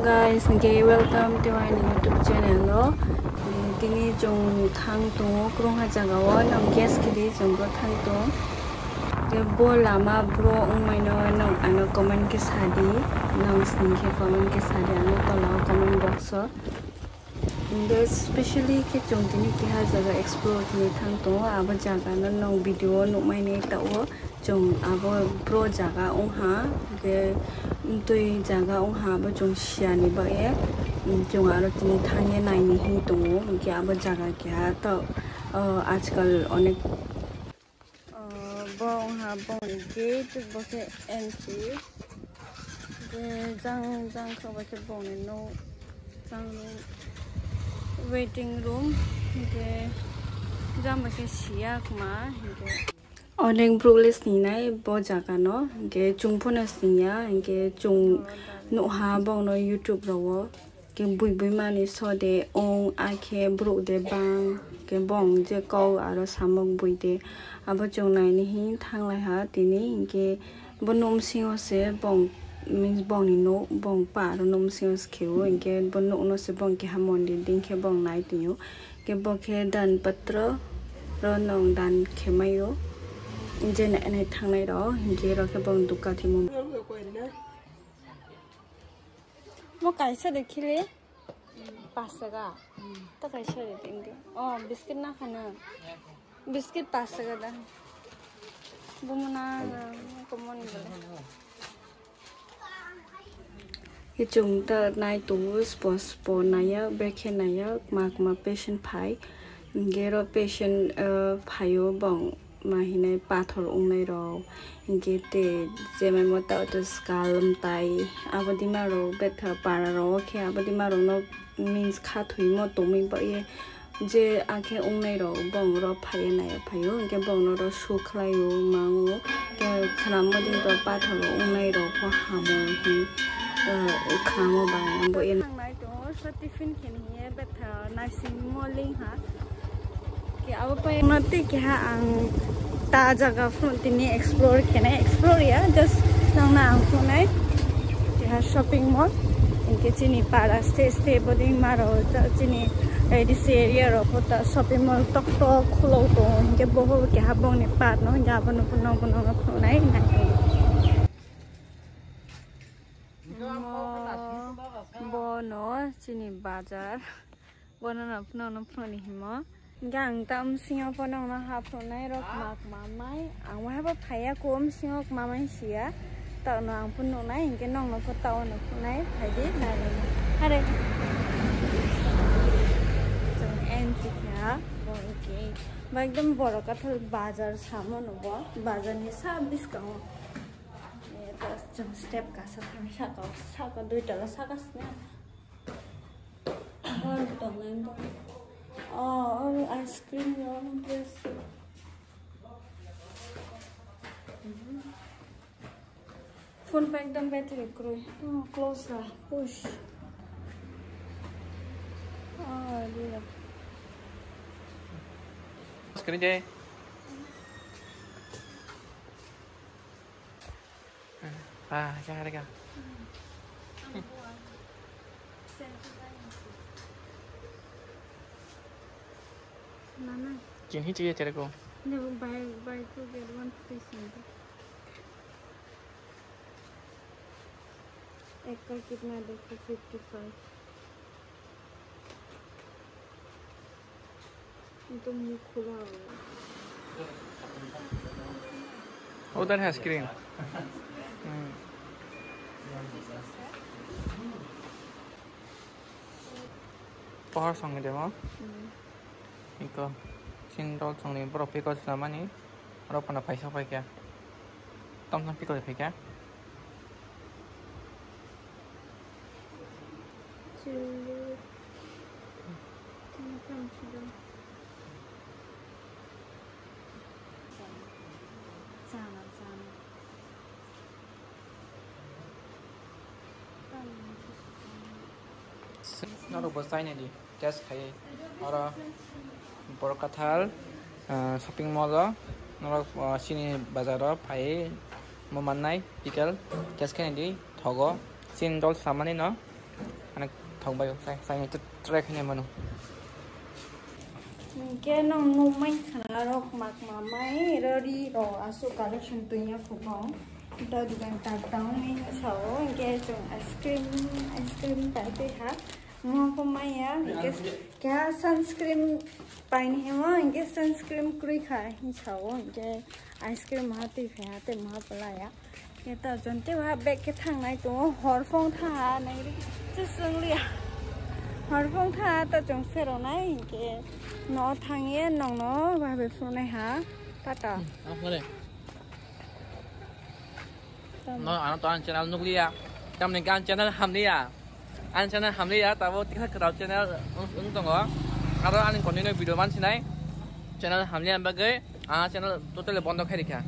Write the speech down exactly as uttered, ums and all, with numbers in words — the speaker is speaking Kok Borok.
Guys, okay, welcome to my YouTube channel o. Tini chwng thang tongo kwrwngha jaga o, nang guess khidi chwng bo thang tong. Ke bo lama bro wngmano nang ano comment khe sadi, nang sning khe comment khe sadi ano tola o comment box o. Hingke specially khe chwng tini keha jaga explore khe thang tongo, abo jaga no nong video o nukmani tao chwng abo bro jaga wngha, hingke twi jaga wngha abo chwng siyani bagwi chwng aro tini thangya naini hin tongo, hingke abo jaga keha tao ajkal onek. Oh, bo wngha bongni gate, bo khe entry. Hingke jang jang khe bo khe bongni nok, jang room, waiting room. Hingke jang bo khe siya kwma hingke. Onek borok le sinai bo jaga no, hingke chwng phano singya, hingke chwng nukha bongno YouTube rogo. Ke bui bui mani so de ong, akhe borok de bang, ke bong je kok aro samok bui de. Abo chwng naini hin thanglai ha tini, hinkhe bo nung bisingo se bong, means bongni nuk, bong pa aro nung bisingo se khe o, hinkhe bo nukno se bong keha mondir din khe bong nai tongyo. Ke bo khe dan patro ro nong dan khe maio, je nai nai thanglai rok, hinkhe ro khe bong dukha thimo. Mo kaisa de khili. Pas taka. Ta kaisa de tindi. Oh, biscuit na khana. Biscuit pas taka da. Bo mo na, mo komon bole. Ke chwng ta nai tu spo spo naya, brekhe naya, ma ma patient phai. Gero patient, eh, phaio bong. Ma hinai pathor wngnai rok, hinkhe tei jemai mo tao to skal mtai, abo dima rok betha para rok khe abo dima rok no means kha thwi mo tongwi ba ye je akhe wngnai rok bong rok phaiya naiya phaio, hinkhe bong no rok su khlaio mango, khe khna mo din rok pathor wngnai rok pho hamo hin, eh, khna mo bai bo ye. Nai tongo so tiffin khe ni hiye betha naising mo ling ha. Ke abo pai ma tei keha ang ta jaga phun tini explore khenai, explore ya, just nangna ang phunai keha shopping mall. Hinkhe chini para state state boding maro ta chini A D C area ro kota shopping mall tok tok khulo to hinkhe boho keha bongni part no hinkhe abono phunang phunang phunai nai. Bono chini bazar. Bono no phunukno phunukni himo. Hinkhe ang ta msingo pho nokno ha phunuknai rok ma kma mai. Ang waha pho phaiya ko msingo kma mai siya. Tokno ang phunuknai hinkhe nokno pho tao no phunuknai phaidi nai. Hare. Chwng entry kha bo hinkhe. Ba ekdom borok kathal bazar samo no bo. Bazar ni sa bwskango. Eh, ta chwng step kasa thang saka, saka dui tala saka sna. Or tongnai bo. Oh, or ice cream no, yes. Phone pa ekdom battery kwrwi. Oh, close ra, push. Oh, dia. Screen je. Ah, ya, ya. Nana. Kin hi chiye tere ko? Ne, buy, buy two get one free sindi. Ekka kitna dekho, fifty five. Ekdom mukhulo. Udan has cream. Hmm. Pohor song demo. Hmm. Iko. Sindol song ni borok piko sinamani. Oro pana paisa paikha. Tom tom piko paikha. Chwng tini tamo sida. Chana, chana. Norok bo chaina di. Test khai oro borok kathal, ah, shopping mall o norok, ah, chini bazar o phai mo mannai pickle test khai di thogo chini dol samani no Thangbai, sai, sai, try khainai mano. Hingke nong nukmai khana rok mak mamai rori ro asuk collection tunya khubong. Ita dukan tak down ni sao, hingke chwng ice cream, ice cream pai twi ha. Mo ko maya, hingke kya sunscreen pai ni hemo, hingke sunscreen krwi kha, hing sao, hingke ice cream ma twi kha, tei ma pala ya. Keta jonte wa bag ke thangnai tongo, hor phone tha ha, nang ri chusung liya. Hor phone tha ha, ta chong phero nai ke. No thang ye, nong no, wa be phone nai ha, tata. Ang pore. Tam. No, ano to ang channel nukliya. Tamni gan channel hamliya. Ang channel hamliya, tabo tikha kwtal channel wng, wng tongo. Aro ani continue video mansinai. Channel hamliya bagwi, ang channel totally bondo khairikha.